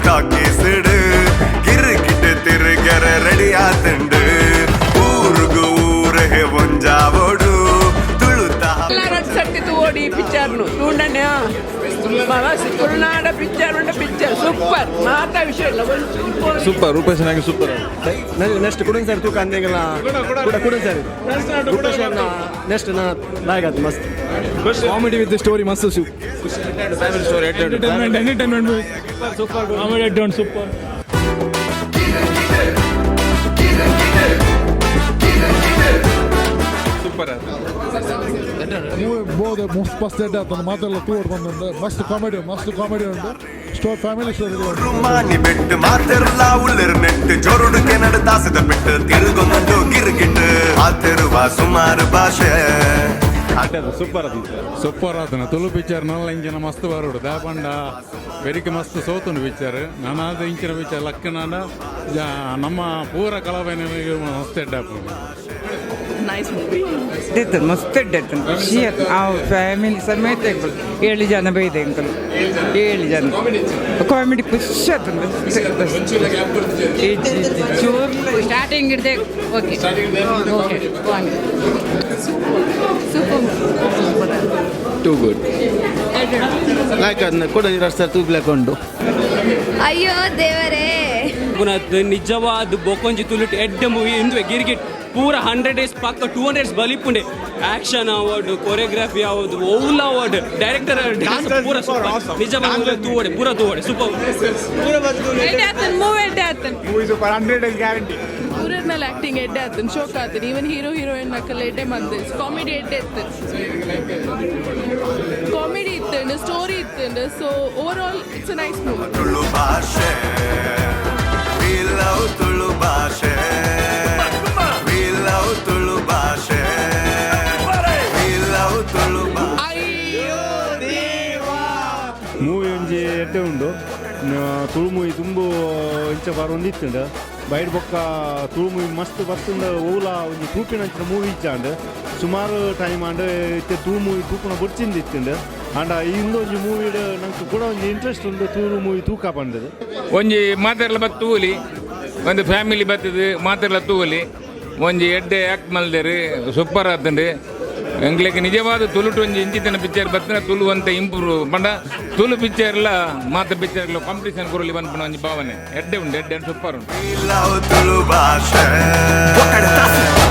ಟಾಕೀಸ್ಡ್ ಕಿರಿಕಿಟ್ ತಿರುಗರೆ ready ಆತುಂಡು. ಊರುಗು ಊರೇ ಒಂಜಾವೋಡು ತುಳುತ. ರಡ್ ಸರ್ತಿ ತೂವೊಡಿ ಪಿಕ್ಚರ್ನು ತೂಂಡನೆ. ತುಳುನಾಡ ಪಿಕ್ಚರ್ ಉಂಡ, ಪಿಕ್ಚರ್ ಸೂಪರ್, ಮಾತ ವಿಷಯ ಇಲ್ಲ. Super, Rupesh Nayak super. Next ಕುಡನ್ ಸರ್ ತೂಕ ಅಂದೆಂಗಲ ಕೂಡ ಕುಡನ್ ಸರ್ ರೂಪೇಶ್ ನೆಕ್ಸ್ಟ್ ನಾ ಲಾಯಕ್ ಆತು ಮಸ್ತ್. ಕಾಮಿಡಿ ವಿತ್ ಸ್ಟೋರಿ ಮಸ್ತ್. Family story. Entertainment, entertainment, super comedy, super. Super. Movie ಬೋದು ಮಸ್ತ್ ಮಸ್ತ್ ಎಡ್ಡೆ ಆತಂದು ಮಾತೆಲ್ಲ ತೂವಡ್ ಬಂದುಂಡು. ಮಸ್ತ್ ಕಾಮಿಡಿ, ಮಸ್ತ್ ಕಾಮಿಡಿ ಉಂಡು. ಸ್ಟೋರಿ, ಫ್ಯಾಮಿಲಿ ಸ್ಟೋರಿ ಉಂಡು. ಮಾನಿ ಬೆಟ್ಟು ಮಾತೆರ್ಲಾ ಉಲ್ಲೆರ್ ನೆಟ್ಟು ಜೋರುಡು ಕೆನಡು ದಾಸದ ಪೆಟ್ಟು ತಿರುಗೊಂದು ಗಿರುಗಿಟ್ಟು ಆತೆರುವ ಸುಮಾರು ಭಾಷೆ. ಸೂಪರ್ ಅದು. ಸೂಪರ್ ಆತನ. ತುಳು ಪಿಕ್ಚರ್ ನಲ್ಲ ಇಂಚಿನ ಮಸ್ತ್ ಬರೋಡು. ದಾಪಂಡ ಬೆರಿಕೆ ಮಸ್ತ್ ಸೋತುಂಡು ಪಿಕ್ಚರ್. ನಾನಾದ ಇಂಚಿನ ಪಿಕ್ಚರ್ ಲಕ್ಕನಾದ ನಮ್ಮ ಪೂರ ಕಲಾವಿನ ಮಸ್ತ್ ಎಡ್ಡಾಪುಂಡು. Nice movie. ಎಡ್ಡೆತ್ತು, ಮಸ್ತ್ ಎಡ್ಡೆತ್ತು, ಖುಷಿ ಆಯ್ತು. ಆ ಫ್ಯಾಮಿಲಿ ಸಮೇತ ಎಂಕುಲು ಏಳು ಜನ ಬೈದೆ ಎಂಕುಲು ಏಳು ಜನ. ಕಾಮಿಡಿ ಖುಷಿ ಆಯ್ತು. ಚೂರ್ಲ. ಸ್ಟಾರ್ಟಿಂಗ್ ಹಿಡ್ದೆ okay okay. Super. Too good. Like ಅದನ್ನ ಕೂಡ ಸರ್ ತೂಪ್ಲೆಕ್ ಉಂಟು. ಅಯ್ಯೋ ದೇವರೇ. ಪುನಃ ನಿಜವಾದ ಬೊಕೊಂಜಿ ತುಳುಟ್ ಎಡ್ಡೆ ಮೂವಿ ಇಂದುವೆ ಗಿರ್ಗಿಟ್. ಪೂರ 100 ಡೇಸ್ ಪಕ್ಕ, 200 ಡೇಸ್ ಬಲಿಪುಂಡೆ. ಆಕ್ಷನ್ ಅವಾರ್ಡ್, ಕೊರಿಯೋಗ್ರಫಿ ಅವಾರ್ಡ್, ಓಲ್ ಅವಾರ್ಡ್, ಡೈರೆಕ್ಟರ್ ಪೂರ ಸೂಪರ್. ನಿಜ ತೂವಡೆ, ಪೂರ ತೂವಡೆ, ಸೂಪರ್. ಎಡ್ಡೆ ಆತನ್ ಮೂವಿ, ಎಡ್ಡೆ ಆತನ್. Movie super, 100 days guarantee. ಊರರ್ನಲ್ಲಿ ಆಕ್ಟಿಂಗ್ ಎಡ್ಡೆ ಆತನ್, ಶೋಕ್ ಆತನ್. ಈವನ್ ಹೀರೋ ಹೀರೋಯಿನ್ ನಕಲ್ ಎಡ್ಡೆ ಮಂದ. ಕಾಮಿಡಿ ಎಡ್ಡೆ ಇತ್ತು, ಕಾಮಿಡಿ ಇತ್ತು, ಸ್ಟೋರಿ ಇತ್ತು. So overall it's a nice movie. Tulu ಭಾಷೆ, We love Tulu ಭಾಷೆ, We love Tulu ಭಾಷೆ, We love Tulu ಭಾಷೆ. ಮೂವಿ ಒಂಜಿ ಎಡ್ಡೆ ಉಂಡು. ತುಳು ಮೂವಿ ತುಂಬ ಇಂಚ ಬರೊಂದಿತ್ತುಂಡು. ಬೈಡ್ ಬೊಕ್ಕ ತುಳು ಮೂವಿ ಮಸ್ತ್ ಬತ್ತುಂಡು. ಓಲ ಒಂಜಿ ತೂಪಿನಂಚಿನ ಮೂವಿ ಇಜ್ಜಾಂಡ್ ಸುಮಾರು ಟೈಮ್ ಆಂಡ್. ಇತ್ತೆ ತುಳು ಮೂವಿ ತೂಪುನ ಬೊಡ್ಚಿಂದು ಇತ್ತುಂಡು. ಆಂಡ ಇಂದೊಂಜಿ ಮೂವಿಡ್ ನಂಗೆ ಕೂಡ ಒಂಜಿ ಇಂಟ್ರೆಸ್ಟ್ ಉಂಡು ತುಳು ಮೂವಿ ತೂಕ ಪಂಡದು. ಒಂಜಿ ಮಾತೆರ್ಲ ಬತ್ತು ತೂವಲಿ, ಒಂದು ಫ್ಯಾಮಿಲಿ ಬತ್ತದು ಮಾತೆರ್ಲ ತೂವಲಿ. ಒಂಜಿ ಎಡ್ಡೆ ಆಕ್ಟ್ ಮಲ್ದೇರು, ಸೂಪರ್ ಆತುಂಡು. ಎಂಗ್ಲಿಗೆ ನಿಜವಾದ ತುಳುಟು ಒಂಜಿ ಇಂಚಿತನ ಪಿಕ್ಚರ್ ಬತ್ತಿನ ತುಳು ಅಂತ ಇಂಪ್ರೂವ್ ಪಂಡ ತುಳು ಪಿಕ್ಚರ್ಲ ಮಾತ ಪಿಕ್ಚರ್ಲ ಕಾಂಪಿಟೇಷನ್ ಕೊರಲಿ ಪನ್ಪುನ ಒಂಜಿ ಭಾವನೆ. ಎಡ್ಡೆ ಉಂಡು, ಎಡ್ಡೆ, ಸೂಪರ್ ಉಂಟು. We love Tulu ಭಾಷೆ. ಒಕ್ಕಡೆ ತಾಸು.